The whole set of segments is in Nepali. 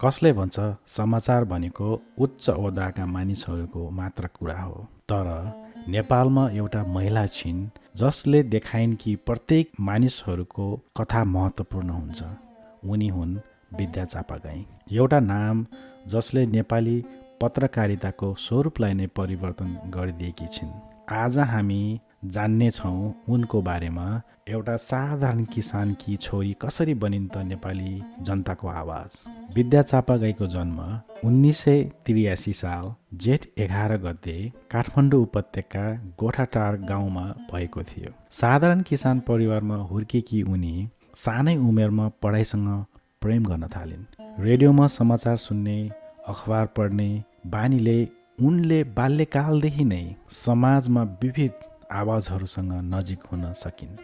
कसले भन्छ समाचार भनेको उच्च ओहदाका मानिसहरूको मात्र कुरा हो, तर नेपालमा एउटा महिला छिन् जसले देखाइन् कि प्रत्येक मानिसहरूको कथा महत्त्वपूर्ण हुन्छ। उनी हुन् विद्या चापागाई, एउटा नाम जसले नेपाली पत्रकारिताको स्वरूपलाई नै परिवर्तन गरिदिएकी छिन्। आज हामी जान्नेछौँ उनको बारेमा, एउटा साधारण किसानकी छोरी कसरी बनिन् त नेपाली जनताको आवाज। विद्या चापागाईको जन्म 1983 साल जेठ 11 गते काठमाडौँ उपत्यका गोठाटार गाउँमा भएको थियो। साधारण किसान परिवारमा हुर्केकी उनी सानै उमेरमा पढाइसँग प्रेम गर्न थालिन्। रेडियोमा समाचार सुन्ने, अखबार पढ्ने बानीले उनले बाल्यकालदेखि नै समाजमा विविध आवाजहरूसँग नजिक हुन सकिन्।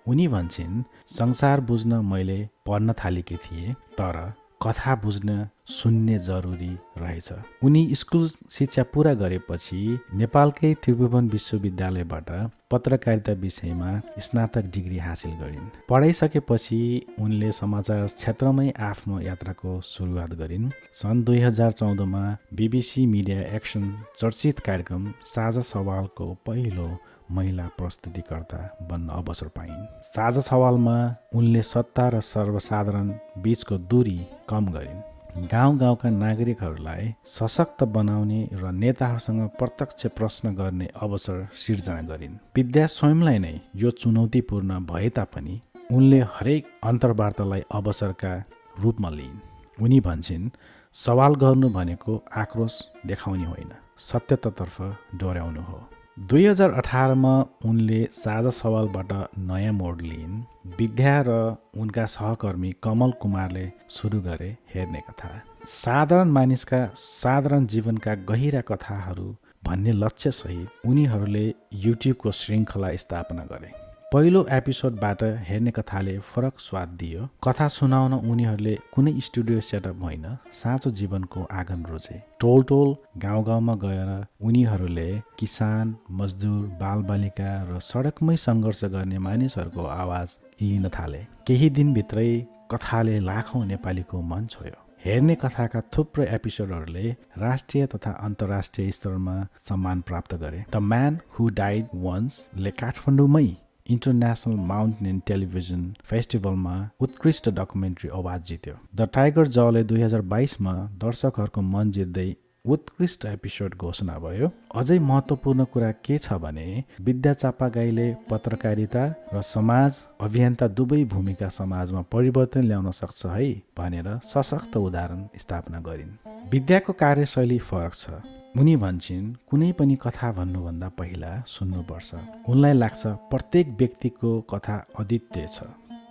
उनी भन्छन्, संसार बुझ्न मैले पढ्न थालेकी थिएँ, तर कथा बुझ्न सुन्ने जरुरी रहेछ। उनी स्कुल शिक्षा पुरा गरेपछि नेपालकै त्रिभुवन विश्वविद्यालयबाट पत्रकारिता विषयमा स्नातक डिग्री हासिल गरिन्। पढाइसकेपछि उनले समाचार क्षेत्रमै आफ्नो यात्राको सुरुवात गरिन्। सन् 2014मा BBC मिडिया एक्सन चर्चित कार्यक्रम साझा सवालको पहिलो महिला प्रस्तुतिकर्ता बन्न अवसर पाइन्। साझा सवालमा उनले सत्ता र सर्वसाधारण बीचको दूरी कम गरिन्, गाउँ-गाउँका नागरिकहरूलाई सशक्त बनाउने र नेताहरूसँग प्रत्यक्ष प्रश्न गर्ने अवसर सिर्जना गरिन्। विद्या स्वयंलाई नै यो चुनौतीपूर्ण भए तापनि उनले हरेक अन्तर्वार्तालाई अवसरका रूपमा लिइन्। उनी भन्छन्, सवाल गर्नु भनेको आक्रोश देखाउने होइन, सत्यतातर्फ डोर्याउनु हो। 2018मा उनले साझा सवालबाट नयाँ मोड लिइन्। विद्या र उनका सहकर्मी कमल कुमारले सुरु गरे हेर्ने कथा। साधारण मानिसका साधारण जीवनका गहिरा कथाहरू भन्ने लक्ष्यसहित उनीहरूले युट्युबको श्रृङ्खला स्थापना गरे। पहिलो एपिसोडबाट हेर्ने कथाले फरक स्वाद दियो। कथा सुनाउन उनीहरूले कुनै स्टुडियो सेटअप होइन, साँचो जीवनको आँगन रोजे। टोल टोल गाउँ गाउँमा गएर उनीहरूले किसान, मजदुर, बालबालिका र सडकमै सङ्घर्ष गर्ने मानिसहरूको आवाज लिन थाले। केही दिनभित्रै कथाले लाखौँ नेपालीको मन छोयो। हेर्ने कथाका थुप्रै एपिसोडहरूले राष्ट्रिय तथा अन्तर्राष्ट्रिय स्तरमा सम्मान प्राप्त गरे। The man who died once ले काठमाडौँमै इन्टरनेसनल माउन्टेन टेलिभिजन फेस्टिभलमा उत्कृष्ट डकुमेन्ट्री अवार्ड जित्यो। द टाइगर जले 2022मा दर्शकहरूको मन जित्दै उत्कृष्ट एपिसोड घोषणा भयो। अझै महत्त्वपूर्ण कुरा के छ भने विद्या चापागाईले पत्रकारिता र समाज अभियन्ता दुवै भूमिका समाजमा परिवर्तन ल्याउन सक्छ है भनेर सशक्त उदाहरण स्थापना गरिन्। विद्याको कार्यशैली फरक छ। उनी भन्छन्, कुनै पनि कथा भन्नुभन्दा पहिला सुन्नुपर्छ। उनलाई लाग्छ प्रत्येक व्यक्तिको कथा अद्वितीय छ,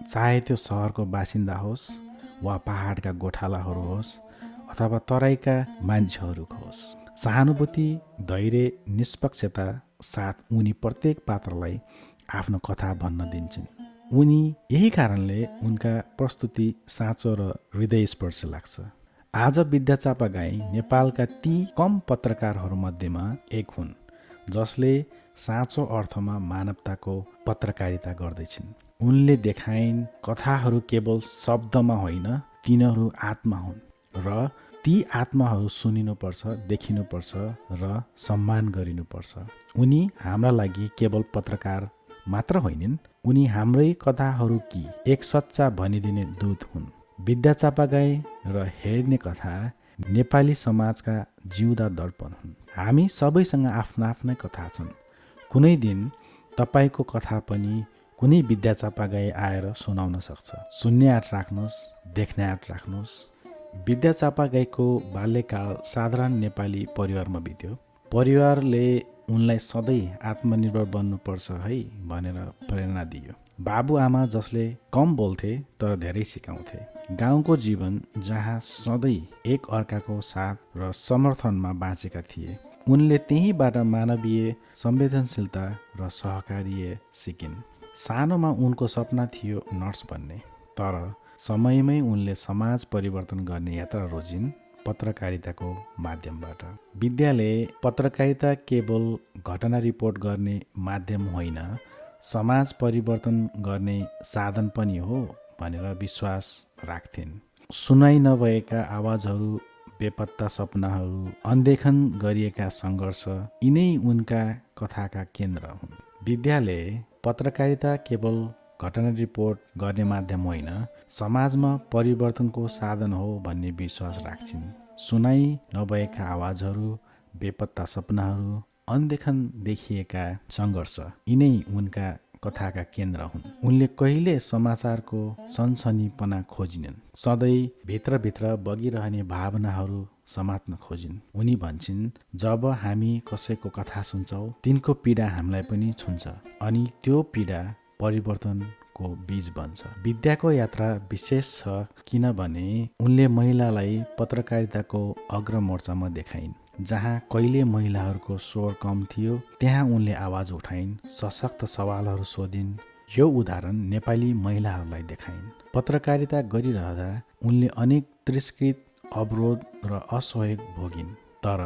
चाहे त्यो सहरको बासिन्दा होस् वा पहाडका गोठालाहरू होस् अथवा तराईका मान्छेहरूको होस्। सहानुभूति, धैर्य, निष्पक्षता साथ उनी प्रत्येक पात्रलाई आफ्नो कथा भन्न दिन्छन्। उनी यही कारणले उनका प्रस्तुति साँचो र हृदयस्पर्शी लाग्छ। आज विद्या चापागाई नेपालका ती कम पत्रकारहरूमध्येमा एक हुन् जसले साँचो अर्थमा मानवताको पत्रकारिता गर्दैछिन्। उनले देखाइन् कथाहरू केवल शब्दमा होइन, तिनीहरू आत्मा हुन् र ती आत्माहरू सुनिनुपर्छ, देखिनुपर्छ र सम्मान गरिनुपर्छ। उनी हाम्रा लागि केवल पत्रकार मात्र होइनन्, उनी हाम्रै कथाहरूकी एक सच्चा भनिदिने दूत हुन्। विद्या चापागाई र हेर्ने कथा नेपाली समाजका जिउँदा दर्पण हुन्। हामी सबैसँग आफ्ना आफ्नै कथा छन्। कुनै दिन तपाईँको कथा पनि कुनै विद्या चापागाई आएर सुनाउन सक्छ। सुन्ने आँट राख्नुहोस्, देख्ने आँट राख्नुहोस्। विद्या चापागाईको बाल्यकाल साधारण नेपाली परिवारमा बित्यो। परिवारले उनलाई सधैँ आत्मनिर्भर बन्नुपर्छ है भनेर प्रेरणा दियो। बाबुआमा जसले कम बोल्थे तर धेरै सिकाउँथे। गाउँको जीवन जहाँ सधैँ एक अर्काको साथ र समर्थनमा बाँचेका थिए। उनले त्यहीँबाट मानवीय संवेदनशीलता र सहकार्य सिकिन्। सानोमा उनको सपना थियो नर्स बन्ने, तर समयमै उनले समाज परिवर्तन गर्ने यात्रा रोजिन् पत्रकारिताको माध्यमबाट। विद्याले पत्रकारिता केवल घटना रिपोर्ट गर्ने माध्यम होइन, समाज परिवर्तन गर्ने साधन पनि हो भनेर विश्वास राख्थिन्। सुनाइ नभएका आवाजहरू, बेपत्ता सपनाहरू, अनदेखन गरिएका सङ्घर्ष यिनै उनका कथाका केन्द्र हुन्। विद्याले पत्रकारिता केवल घटना रिपोर्ट गर्ने माध्यम होइन, समाजमा परिवर्तनको साधन हो भन्ने विश्वास राख्छिन्। सुनाइ नभएका आवाजहरू, बेपत्ता सपनाहरू, अनदेखन देखिएका सङ्घर्ष यिनै उनका कथाका केन्द्र हुन्। उनले कहिले समाचारको सनसनीपना खोजिनन्, सधैँ भित्रभित्र बगिरहने भावनाहरू समात्न खोजिन्। उनी भन्छन्, जब हामी कसैको कथा सुन्छौँ तिनको पीडा हामीलाई पनि छुन्छ अनि त्यो पीडा परिवर्तनको बीज बन्छ। विद्याको यात्रा विशेष छ किनभने उनले महिलालाई पत्रकारिताको अग्रमोर्चामा देखाइन्। जहाँ कहिले महिलाहरूको स्वर कम थियो त्यहाँ उनले आवाज उठाइन्, सशक्त सवालहरू सोधिन्। यो उदाहरण नेपाली महिलाहरूलाई देखाइन्। पत्रकारिता गरिरहँदा उनले अनेक तिरस्कृत, अवरोध र असहयोग भोगिन्, तर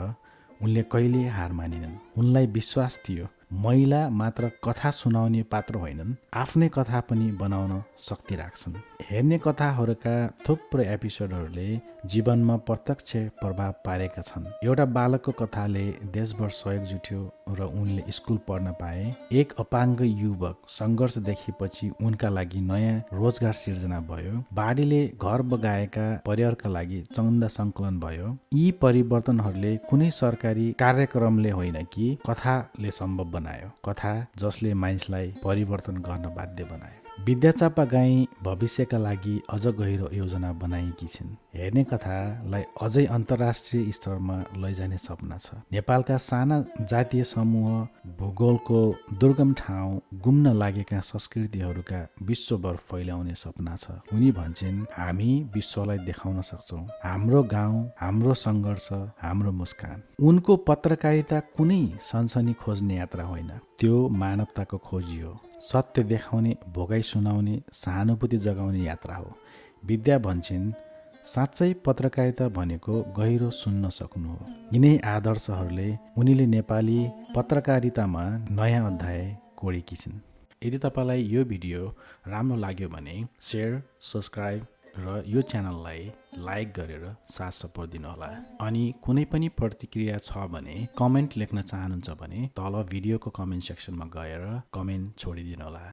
उनले कहिले हार मानिनन्। उनलाई विश्वास थियो महिला मात्र कथा सुनाउने पात्र होइनन्, आफ्नै कथा पनि बनाउन शक्ति राख्छन्। हेर्ने कथाहरूका थुप्रै एपिसोडहरूले जीवनमा प्रत्यक्ष प्रभाव पारेका छन्। एउटा बालकको कथाले देशभर सहयोग जुट्यो र उनले स्कुल पढ्न पाए। एक अपाङ्ग युवक सङ्घर्ष देखेपछि उनका लागि नयाँ रोजगार सिर्जना भयो। बाढीले घर बगाएका परिवारका लागि चन्दा सङ्कलन भयो। यी परिवर्तनहरूले कुनै सरकारी कार्यक्रमले होइन कि कथाले सम्भव बनायो। कथा जसले मानिसलाई परिवर्तन गर्न बाध्य बनायो। विद्या चापागाई भविष्यका लागि अझ गहिरो योजना बनाएकी छिन्। हेर्ने कथालाई अझै अन्तर्राष्ट्रिय स्तरमा लैजाने सपना छ। नेपालका साना जातीय समूह, भूगोलको दुर्गम ठाउँ, गुम्न लागेका संस्कृतिहरूका विश्वभर फैलाउने सपना छ। उनी भन्छन्, हामी विश्वलाई देखाउन सक्छौँ हाम्रो गाउँ, हाम्रो सङ्घर्ष, हाम्रो मुस्कान। उनको पत्रकारिता कुनै सनसनी खोज्ने यात्रा होइन, त्यो मानवताको खोजी हो। सत्य देखाउने, भोगाइ सुनाउने, सहानुभूति जगाउने यात्रा हो। विद्या भन्छन्, साँच्चै पत्रकारिता भनेको गहिरो सुन्न सक्नु हो। यिनै आदर्शहरूले उनीले नेपाली पत्रकारितामा नयाँ अध्याय कोडेकी छिन्। यदि तपाईँलाई यो भिडियो राम्रो लाग्यो भने सेयर, सब्सक्राइब र यो च्यानललाई लाइक गरेर साथ सपोर्ट दिनुहोला। अनि कुनै पनि प्रतिक्रिया छ भने कमेन्ट लेख्न चाहनुहुन्छ भने तल भिडियोको कमेन्ट सेक्सनमा गएर कमेन्ट छोडिदिनुहोला।